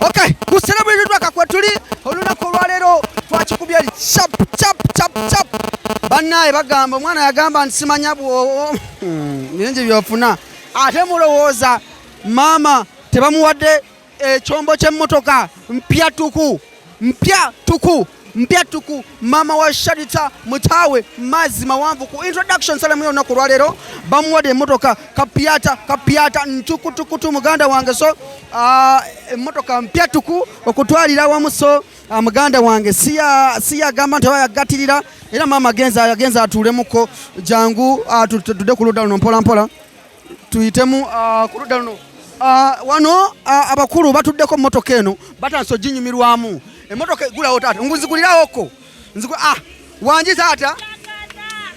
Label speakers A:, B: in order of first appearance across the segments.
A: Okay, ku Celebrity Tracker kwe tuli olunaku olwaleero twakikubye chap chap chap chap. Bannaye bagamba omwana yagamba nti simanya bwo bingi byofuna ate mulowooza maama tebamuwadde ekyombo ky'emmotoka mpya tuku mpya tuku mpya tuku. Maama wa Sharita Mutaawe mazzi mawanvu ku introduction salamu y'olunaku olwaleero bamuwadde emmotoka kapyata kapyata ntukutukutu muganda wange. So emmotoka mpya tuku okutwalira awamu. So muganda wange siyagamba nti oba yagatirira era maama agenza agenza atuulemuko. Jangu tudde ku ludda luno mpola mpola, tuyitemu ku ludda luno. Wano abakulu batuddeko mmotoka eno, batandise oginyumirwamu emmotoka. Egulawo taata, nzigulirawoko. Wangi taata,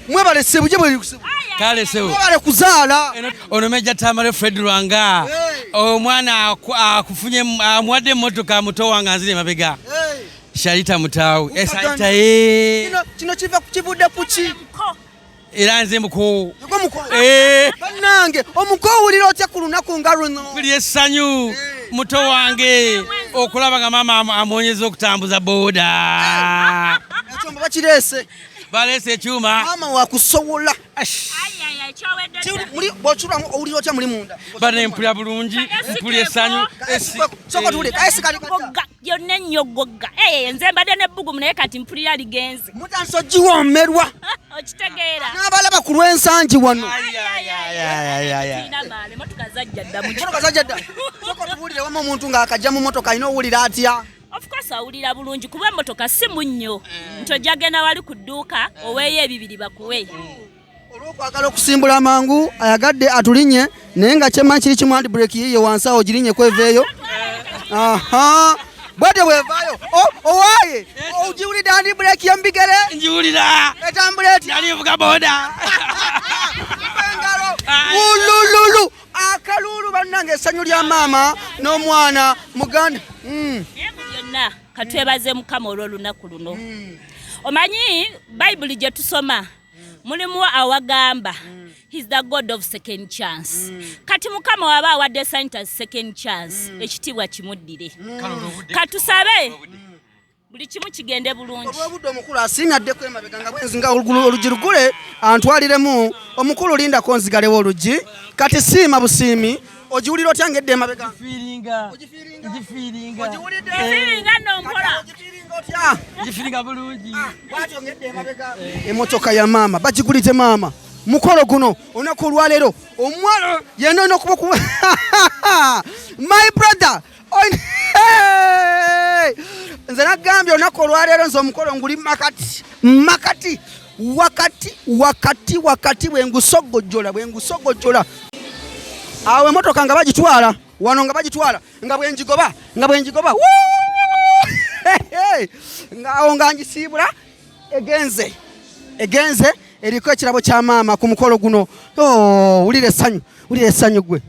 A: mwebale ssebo, gye bwe
B: Kale sebo.
A: Mwebale kuzaala.
B: Ono Meja Tamale Fred Lwanga. Omwana akufunye, amuwadde emmotoka muto wange anzire emabega. Sharita Mutaawe. Sharita ye.
A: Kino kiva kivudde ku ki?
B: Era nze muko.
A: Yego muko.
B: Eh.
A: Bannange, omuko, owulira otya ku lunaku nga luno?
B: Mpulira essanyu, muto wange okulaba nga maama amuwonyeza okutambuza booda.
A: Ekyombo bakireese.
B: Baleese ekyuma.
A: Maama wakusobola. Bw'okyulamu owulira otya muli munda?
B: Bane mpulira bulungi, mpulira essanyu.
A: Sooka tuwulire kaesi kali katya?
C: Gogga byonna ennyo gogga. Eh, nze mbadde n'ebbugumu naye kati mpulira ligenze.
A: Mutandise ogiwoomerwa.
C: Okitegeera?
A: N'abalaba ku lw'ensangi wano.
C: Tulina maala, emotoka zajja dda mu
A: Motoka zajja dda. Sooka otubuulire wamu, omuntu ng'akajja mu motoka alina owulira atya?
C: Of course awulira bulungi kuba emotoka si munnyo nti ojja genda wali ku dduuka oweeyo ebibiri bakuwe.
A: Olw'okwagala okusimbula amangu ayagadde atulinye, naye nga kyemmanyi kiri kimu, handbrake yiye wansi awo, girinye kweveeyo. Aha, bwetyo bwevaayo. Owaaye, ogiwulidde handbrake yomubigere?
B: Njiwulira.
A: Etambula etya?
B: Nali nvuga booda.
A: Engalo ulululu akaluulu. Bannange, essanyu lya maama n'omwana muganda.
C: Naye mu byonna katwebaze Mukama olw'olunaku luno. Omanyi Bayibuli gye tusoma mulimu awagamba, "He's the God of second chance." Kati Mukama waba awadde Sharita second chance, ekitiibwa kimuddire. Katusabe buli kimu kigende bulungi.
A: Olw'obudde, omukulu asiimye addeko emabega nga bwenzi nga oluggi lugule antwaliremu. Omukulu, lindako nzigalewo oluggi. Kati siima busiimi, ogiwulira otya ng'edda emabega?
B: Ngifiiringa.
A: Ogifiiringa?
B: Ngifiiringa.
A: Ogiwulidde?
C: Nfiiringa nno mpola.
A: Ogifiiringa otya?
B: Ngifiiringa bulungi.
A: Bwatyo ng'edda emabega emotoka ya maama bagigulidde maama. Mukolo guno olunaku olwaleero omwana yenna olina okuba ku my brother. Hey! Nze nagambye olunaku olwaleero nze omukolo nguli makati makati, wakati wakati wakati, bwengusogojjola bwengusogojjola. Awo emotoka nga bagitwala wano, nga bagitwala, nga bwenjigoba, nga bwenjigoba. Woo! Hey! Nga awo nga ngisiibula, egenze egenze eriko ekirabo kya maama ku mukolo guno. Oh, wulira essanyu, wulira essanyu gwe.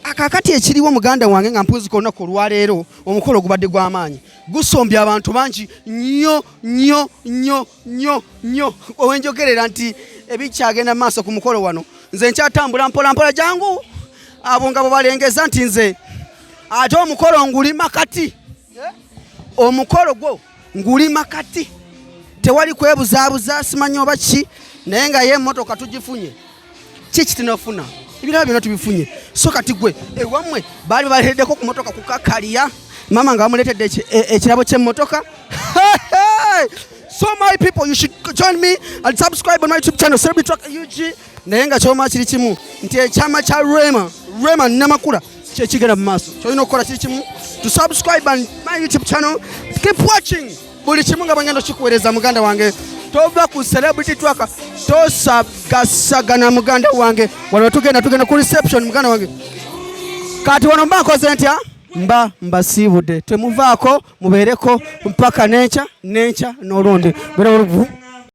A: Akakati ekiriwo muganda wange nga mpunzika olunaku olwaleero, omukolo gubadde gw'amaanyi, gusombye abantu bangi nnyo nnyo nnyo nnyo nnyo. Owenjogerera nti ebikyagenda mu maaso ku mukolo wano, nze nkyatambula mpola mpola. Jangu abo nga bwe balengeza nti nze ate omukolo nguli makati, omukolo gwo nguli makati, tewali kwebuzaabuza simanyi oba ki, naye nga ye emmotoka tugifunye. Kiki tinafuna? Ebirala byonna tubifunye. So kati gwe ewammwe baali baleeteddeko ku motoka kukakaliya maama nga bamuleetedde ekirabo ky'emmotoka? So my people, you should join me and subscribe on my YouTube channel, Celebrity Track UG. Naye nga kyoma kiri kimu nti ekyama kya Rema, Rema Namakula, kyekigenda mu maaso. Kyolina okukola kiri kimu, to subscribe on my YouTube channel. Keep watching buli kimu nga bwengenda okikuweereza muganda wange. Tova ku Celebrity Tracker, tosagasagana muganda wange. Wano tugenda, tugenda ku reception muganda wange. Kati wano mba nkoze ntya? Mba mbasiibudde, temuvaako, mubeereko mpaka nenkya, nenkya n'olundi.